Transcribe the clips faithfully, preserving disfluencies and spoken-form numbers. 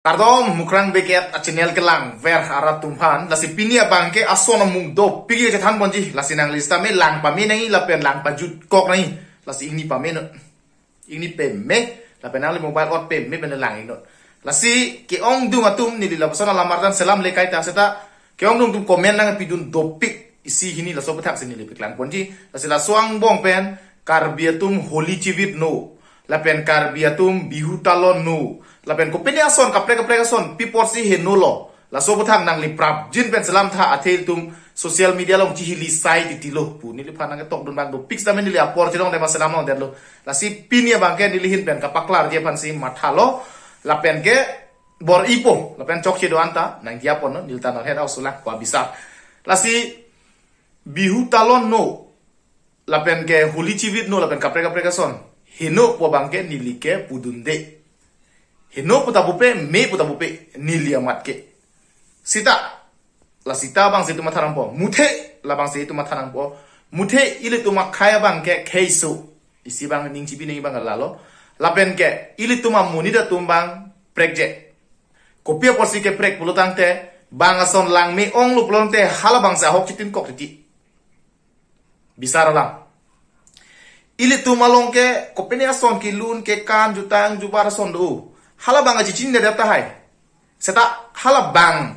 Kardom, Mukrang Beket a channel kelang ver arat atum aphan. Lasi pini abang ke ason amung dopik kechethan ponji. Lasi nangli sitame lang pame nangji lapen lang pajutkok nangji. Lasi ingni pame non. Ingni pame, lapen nangli mobile ot pame pen lang iknon. Lasi ke-ongdung atum neli lapuson alam arjan selam le kaita seta ke-ongdung atum comment nangpidun dopik isi hini, laso aphuthak si neli paklang ponji. Lasi laso angbong pen Karbi atum Holi chivit no, lapen Karbi atum Bihu talon no, lapen kopine ason kaprek kaprek ason pi apotsi heno lo. Laso aphuthak nangli prapjin pen selam tha, athe itum social media along chihili sai titi lo pu neliphan nangketokdun abang dopik sitame neli apor chelong dema selam longdetlo. Lasi pini abang ke neli ahin pen kapaklarji aphansi mathalo, lapen ke bor-ipo, lapen chokche do-an ta nangji apon non, neli ta non head house lang ko abisar. Lasi Bihu talon no, lapen ke Holi chivit no, lapen kaprek kaprek ason heno pu abang ke neli ke pudunde. Heno pu ta pupe, me pu ta pupe, neli amat ke. Seta, la seta abang si itum matha nangpo. Muthe, labang si itum matha nangpo. Muthe ilitum akhei abang ke kheiso. Isi abang ning chipi nangji abang lalo. Lapen ke ilitum amonit atum abang prekje. Kopi apotsi keprek pulotangte, bang ason lang me-onglo pulotangte, halabangsi ahok chitinkok titi. Bisar alam. Ilitum along ke kopine ason kelun kekan jutang jubat ason do. Halabang achichini det tahai. Seta halabang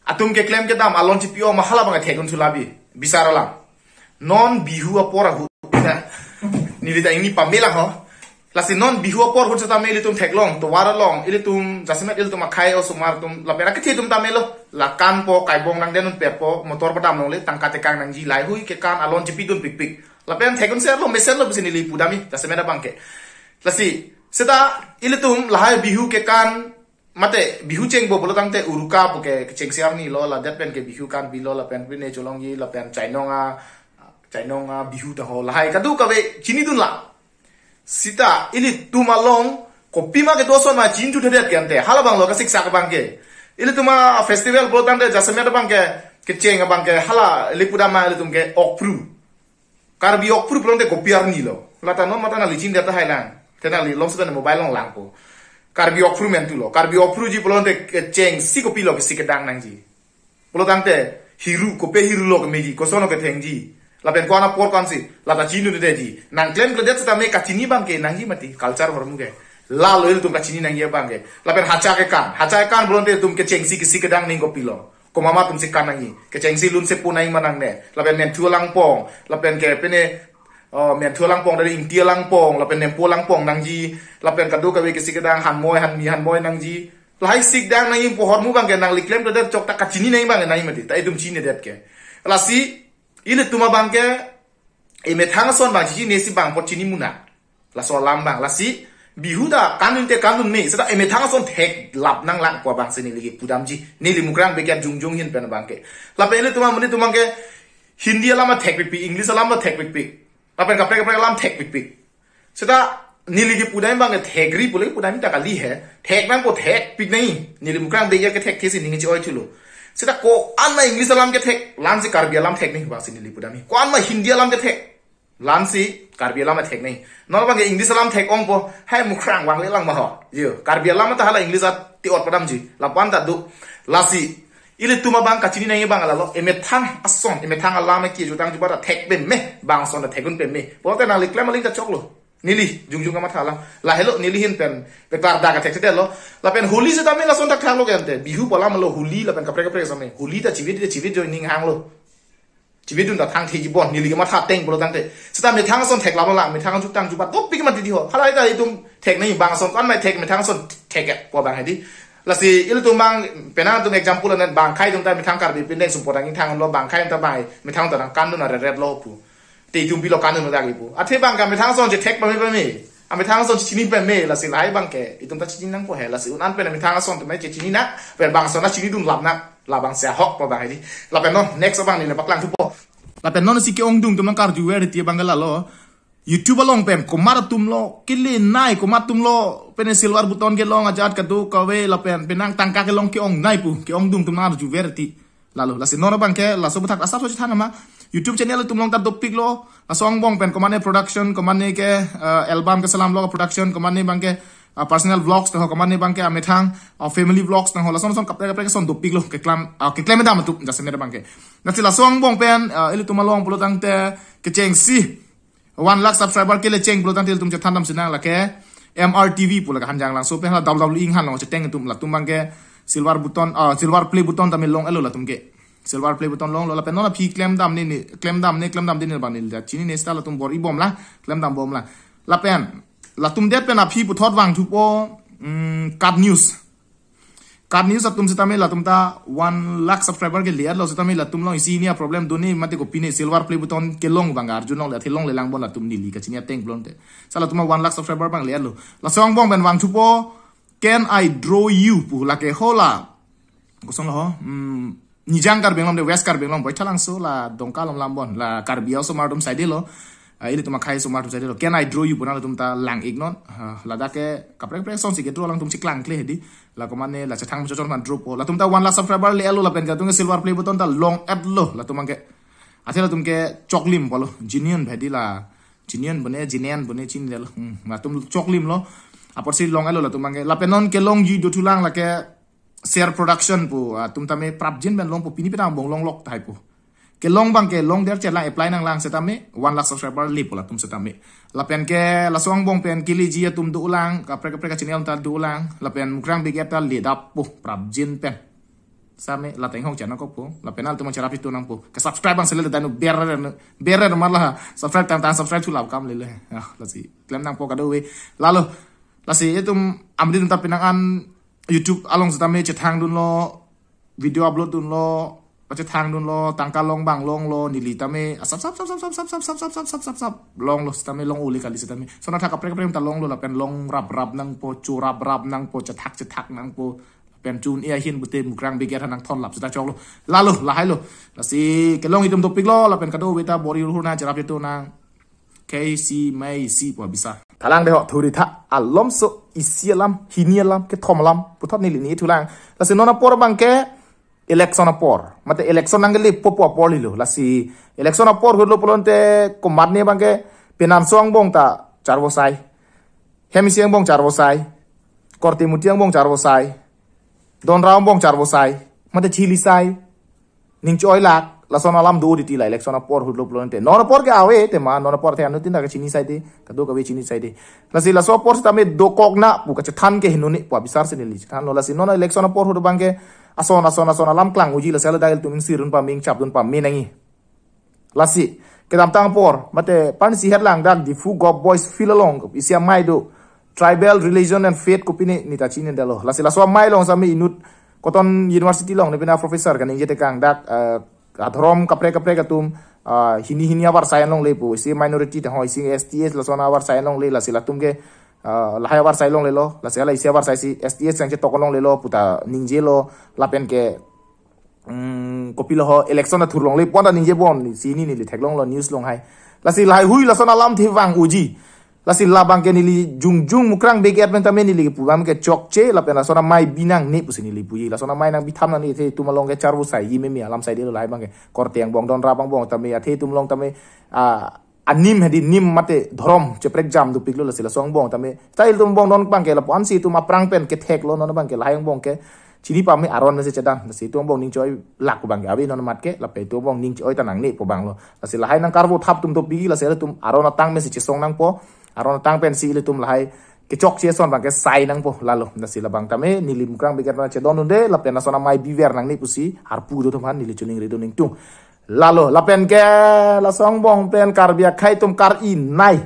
atum keklem kedam alon chipi-ong ma halabang athekdun thu labi. Bisar alam. Non Bihu apor ahut. Neli ta ingni pame lang ho. Lasi non Bihu apor ahut setame ilitum theklong, tovar along, ilitum jasemet ilitum akhei osomar atum, lapen akethe atum tame lo, la kanpo, kaibong nangdendun pepo, motor padam longle, tangka tekang nangji, laheihui kekan alon chipidun pikpik. Lapen thekdun serlo, mesenlo pusi neli pudamji, jasemet abang ke. Lasi, seta ilitum lahai Bihu kekan, mate Bihu chengpo pulotangte Uruka pu ke kechengsi arni lo, ladet pen ke Bihu kanpi lo, lapen pine cholongji, lapen chainong a, chainong a Bihu ta ho, lahai kadokave chinidun la. Seta ilitum along kopima kedo ason ma chinithuthedet ke ante. Halabang lo kasiksak abang ke. Ilitum a-festival pulotangte jasemet abang ke, kecheng abang ke, hala ili pudam ma ilitum ke Okphru. Karbi Okphru pulotangte kopi arni lo. Lata non mata nangli chinidet tahai lang. Te nangli longsi ta mobile along langpo. Karbi Okphru mentu lo. Karbi Okphruji pulotangte kechengsi kopi lo, kesi kedang nangji. Pulotangte hiru, kopi hiru lo kemeji, koson lo kethengji. Lapen ko-an apor ko-ansi, lata chinidundeji. Nangklemkledet setame kachini abang ke nangji mati, culture ahormu ke. Lalo ilitum kachini nangji abang ke. Lapen hacha kekan, hacha kekan pulotangte itum kechengsi kesi kedang ning kopi lo. Komat ma atumsi kan nangji. Kechengsi lun sepo nangji ma nangne. Lapen menthu alangpong, lapen ke pine, oh, menthu alangpong, dari ingti alangpong, lapen nempo alangpong nangji. Lapen kadokave kesi kedang hanmoi, hanmi, hanmoi nangji. Lahai sikdang nangji pu ahormu abang ke nangli klemkledet chok ta kachini nangji abang ke nangji mati. Ta itum chinidet ke. Lasi, ilitum abang ke, emethang ason abang chichinisi bang apot chini muna. Laso alam abang. Lasi, Bihu ta kandunte kandun me. Seta emethang ason theklap nanglang pu abang si neli ke pudamji. Neli Mukrang Beket jongjong ahin pen abang ke. Lapen ilitum amonit atum abang ke Hindi alam athek pikpik, English alam athek pikpik. Lapen kaprek kaprek alam thek pikpik. Seta neli ke pudam abang ke thekri pule pudam ta kali he. Thek nangpo, thekpik nangji. Neli Mukrang Beket kethekthe si ning chi-oi thulo. Seta ko-an ma English alam kethek, la-ansi Karbi alam thek nangji abang si neli pudamji. Ko-an ma Hindi alam kethek, la-ansi Karbi alam thek nangji. Non abang ke English alam thek-ongpo, hai Mukrang vangle lang ma ho. Yo, Karbi alam ta hala English ati-ot padamji. Lapu-an ta do. Lasi, ilitum abang kachini nangji abang lalo, emethang ason, emethang alam ke jutang jubat ta thek peme, bang ason ta thekdun peme. Pulote nangli klem aling ta choklo. Neli jongjong kamatha alam. Lahelo neli ahin pen, peklar dak athekthedetlo. Lapen Holi setame lason thakthak lo ke ante. Bihu pu alam lo, Holi lapen kaprek kaprek setame. Holi ta chivit, ta chivit joining hanglo. Chividun ta thangtheji bon, neli kematha ateng pulotangte. Seta methang ason theklap lang, methang jutang jubat dopik mati di ho. Halahai ta itum thek nangji, bang ason ko-an ma thek, methang ason thek ya, pu abang hedi. Lasi ilitum abang, penang atum example anan, bang akhei atum ta methang Karbi pindeng sumpot angthang lo, bang akhei atum ta bang, methang ta nang kandun areret lo pu. Te itum pilo kandun dak ipu. Athe abang ke methang ason chethek pame pame. Amethang ason chini pame, lasi lahai abang ke itum ta chini nangpo he, lasi un-an pen methang ason atum chechini nang, pen bang ason ta chinidun lap nang, labangsi ahok pu abang hedi. Lapen non, next abang neli paklangthupo. Lapen non si ke-ongdung atum nangkarjuver titi abang ke lalo. YouTube along pen komat atum lo, kelenei komat atum lo, pine silver button kelong ajat kadokave lapen penang tangka kelong ke-ongnei pu, ke-ongdung atum nangkarjuver titi. Lalo, lasi non abang ke, laso aphuthak asap so chethan ma. YouTube channel atum along ta dopik lo, laso angbong pen komatne production, komatne ke, eh, album keselam lo production, komatne abang ke, ah, personal vlogs tangho, komatne abangke amethang, ah, family vlogs tangho, lason lason kaprek kaprek ason dopiklo, keklam, ah, keklem dam atum jasemet abangke. Lasi laso angbong pen, ah, ilitum along pulo tangte kechengsi one lakh subscriber kele cheng pulo tangte ilitum chethan dam sinang lake M R T V pu lake Hanjanglangso pen hala W W E inghan along cheteng atum, latum abangke silver button, ah, silver play button tame long-etlo latum ke. Silver play button longlo, lapen non aphi klem damne, ne, klem damne, klem damde ne abang neli ta chinine, seta latum bor-i bomlang, klem dam bomlang. Lapen latum det pen aphi puthot vangthupo, mm, Kat News. Kat News atum setame latum ta one lakh subscriber kele-etlo setame latum along isi hini a-problem do ne, mate kopine silver play button kelong abang arjulongle, athe longlelang bon latum neli kachini ateng pulote. Seta latum one lakh subscriber abang le-etlo. Laso angbong pen vangthupo, Can I Draw You pu lake hala. Kosonlo ho, mm, Nijang Karbi Anglong de, West Karbi Anglong, Baithalangso la Dongka along lam bon, la Karbi osomar atum side lo. Ah, ilitum akhei osomar atum side lo. Can I Draw You pu nangtum ta lang-iknon. Ah, ladak ke kaprek kaprek asonsi ke-draw, alangtum cheklangkle hedi. La komatne la chethang chochor man draw po. Latum ta one lakh subscriber le-etlo lapen latum ke silver play button ta long-etlo latum abangke. Athe latum ke choklim pulo. Genuine bhai di la. Genuine bone, genuine bone chinidetlo. Hmm, latum choklimlo. Apotsi long-etlo latum abangke. Lapen non kelongji dothulang lake Share Production pu, ah, atum tame prapjin pen longpo, pini pen angbong longlok tahai pu. Kelong abangke longder chelang, apply nanglang setame one lakh subscriber lepo latum setame. Lapen ke laso angbong pen keleji atum dolang, kaprek kaprek a-channel ta dolang, lapen Mukrang Big App ta ledappo prapjin pen. Setame la tenghong channel ko pu, lapen nangtum cherap itu nangpo. Ke-subscribe abang sele danu ber ber mar la, subscribe tang tang subscribe thu lap kam lele. Ah, lasi klem nangpo kadokave. Lalo, lasi itum amri atum ta penang an YouTube along setame chethang dunlo, video upload dunlo, pachethang dunlo, tangka long abang longlo, neli tame, asap sap sap sap sap sap sap sap sap sap sap sap sap longlo, setame long ole kali setame. Lason athak kaprek kaprek ta longlo, lapen long rap rap nangpo, cho rap rap nangpo, chethak chethak nangpo. Lapen chun e ahin pute Mukrang Big App nangthon lap seta choklo. Lalo, lahailo. Lasi kelong itum dopiklo, lapen kadokave ta bor-i hur na cherap itu nang. K C May si pu abisa. Thalang de ho, thuri tha, alomso isi alam, hini alam, kethom alam puthot neli ne-ithulang. Lasi non apor abangke election apor. Mate election nanglelepo pu apor lilo. Lasi election apor hutlo pulote komatne abangke penamso angbong ta charvosai. Hem isi angbong charvosai. Korte Muti angbong charvosai. Donra angbong charvosai. Mate chilisai. Ning cho-oilak, lason alam do titi la election apor hutlo pulote. Non apor ke ave tema, non apor the anuttin ta kachini saide, kadokave chini saide. Lasi laso apor setame dokok na pu kachethan ke hinone pu abisar si neli chethanlo. Lasi non election apor hut abangke ason ason ason alam klang unji, lasi ladak ilitum ingsir dun pame, ingchap dun pame nangji. Lasi kedamtang apor, mate pini si het lang dak Diphu Govt Boys Field along isi amei do, Tribal Religion and Faith kopine, ne ta chinidetlo. Lasi laso amei along setame inut cotton university along ne pina professor kaningje tekang dak, eh, adhorom kaprek kaprek atum, eh, hini hini avarsai longle pu, isi minority tangho, isi S T S lason avarsai longle, lasi latum ke, eh, lahai avarsai longlelo, lasi hala isi avarsai si S T S yang chetok longlelo pu ta ningjelo, lapen ke, mm, kopilo ho election athur longle pu ta ningje bon, si neli theklonglo news along hai. Lasi lahai hui lason alamthe vang unji. Lasi labangke neli jongjung Mukrang Big App pen tame neli kepu abangke chokche, lapen lason amei bi nangne pusi neli puji. Lason amei nangbi tham nangne, athe itum along ke charvosai, ye meme alam saidelo lahai abangke. Korte angbong, Donra angbong tame, athe itum along tame, ah, anim hedi, nim mate dhorom cheprekjam dopiklo, lasi laso angbong tame. Ta ilitum angbong non abangke lapu-ansi itum aphrang pen ketheklo, non abangke lahai angbong ke chini pame, aron mesi chedan. Lasi itum angbong ning cho-oilak pu abangke ave non amat ke, lapen itum angbong ning cho-oi ta nangne pu abanglo. Lasi lahai nangkarvo thap atum dopik, lasi ilitum aron atang mesi chesong nangpo, aron atang pensi ilitum lahai kechokche ason abangke sai nangpo, lalo. Lasi labang tame neli Mukrang Big App pen chedondunde, lapen lason amei biver nangne pusi arpu do atum aphan neli choningri do ningtung. Lalo, lapen ke laso angbong pen Karbi akhei atum kar-i nei.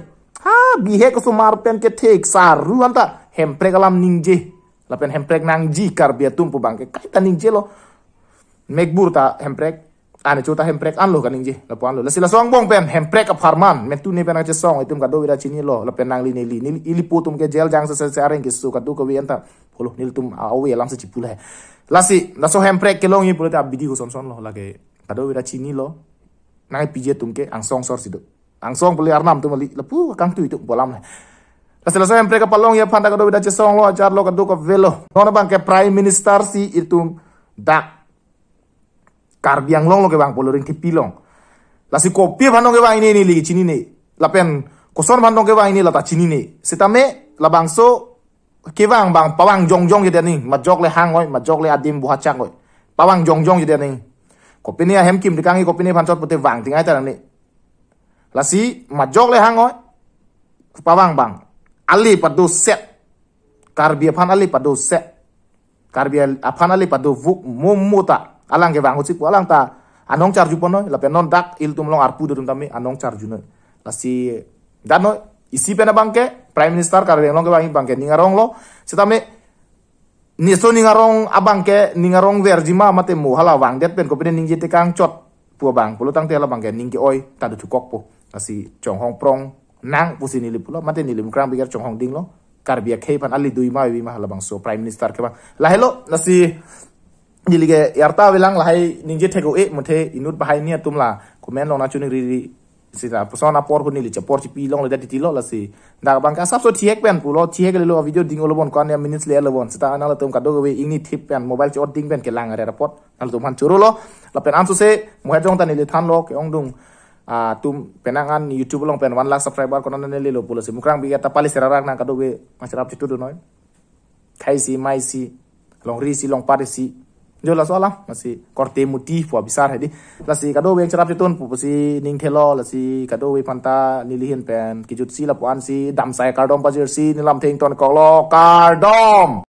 Ha, bihek osomar pen kethek saru anta hemprek alam ningje. Lapen hemprek nangji Karbi atum pu abangke kaita ningjelo. Mekbur ta hemprek, ane cho ta hemprek anlo kaningje, lapu anlo. Lasi laso angbong pen hemprek apharman, metune pen kachesong itum kadokave ta chinilo, lapen nangli neli, neli ili pu atum ke jail jang se se se areng keso kadokave anta. Holo, nelitum a-, ove alam si chipu lahai. Lasi, laso hemprek kelongji pulote abidi koson son lo, lake kadokave ta chinilo. Nangpiji atum ke angsong sor si do. Angsong pule arnam atum kali, lapu kangtui atum pu alam le. Lasi laso hemprek kapalongji aphan ta kadokave ta chesonglo, acharlo, kadokave lo. Non abangke Prime Minister si itum dak Karbi Anglong along kevang pulo, Ringthepi along. Lasi kopi aphan along kevang ini, neli chinine. Lapen koson aphan along kevang ini la ta chinine. Setame labangso kevang abang pavang jongjong jodi aning, majok le hang oi, majok le adim buhachak oi. Pavang jongjong jodi aning. Kopine ahem kim tekang i kopine aphan chot pute vang ting ai ta nangne. Lasi majok le hang oi. Pavang abang. Ale pado set. Karbi aphan ale pado set. Karbi al-, aphan ale pado vuk momo ta. Alang kevang husi pu alang ta anong charju pon noi. Lapen non dak ilitum along arpu do atum tame anong charju noi. Lasi dan noi. Isi pen abang ke Prime Minister Karbi Anglong kevang abang ke ning arong lo. Setame neso ning arong abang ke ning arong verji ma mate mo hala vangdet pen kopine ningje tekang chot pu abang. Pulo tangte hala abang ke ning ke-oi ta do thukok po. Lasi chonghong prong nang pusi neli pulo mate neli Mukrang Bey ke chonghong ding lo. Karbi akhei aphan ale dui ma vi ma hala abangso Prime Minister kevang. Lahelo lasi neli ke arta avelang lahai ningje thek-o-e muthe inut bahai ni atum la comment along nangchiningri ri sita puson apor hu neli chapor chipi longledet titi lo lasi. Dak abang ke asapso thihek pen pulo thihek lelo video ding olo bon ko-an ya minutes le olo bon sita nangtum kadokave ingni thip pen mobile chot ding pen kelang are rapot nangtum aphan choro lo. Lapen ansose mohajong ta neli thanlo ke-ongdung atum penang an YouTube along pen one lakh subscriber ko-an neli lo pulo si Mukrang Bey ta pali serarak nang kadokave masarap chitu do noi. Khai si, mai si, longri si, longpar si. Jo laso alam, lasi korte muti pu abisar hedi. Lasi kadokave cherap chetun pu pusi ning thelo, lasi kadokave aphan ta neli ahin pen kejut si lapu-an si, damsai kardom pajir si, nelam thengton koklo, kardom.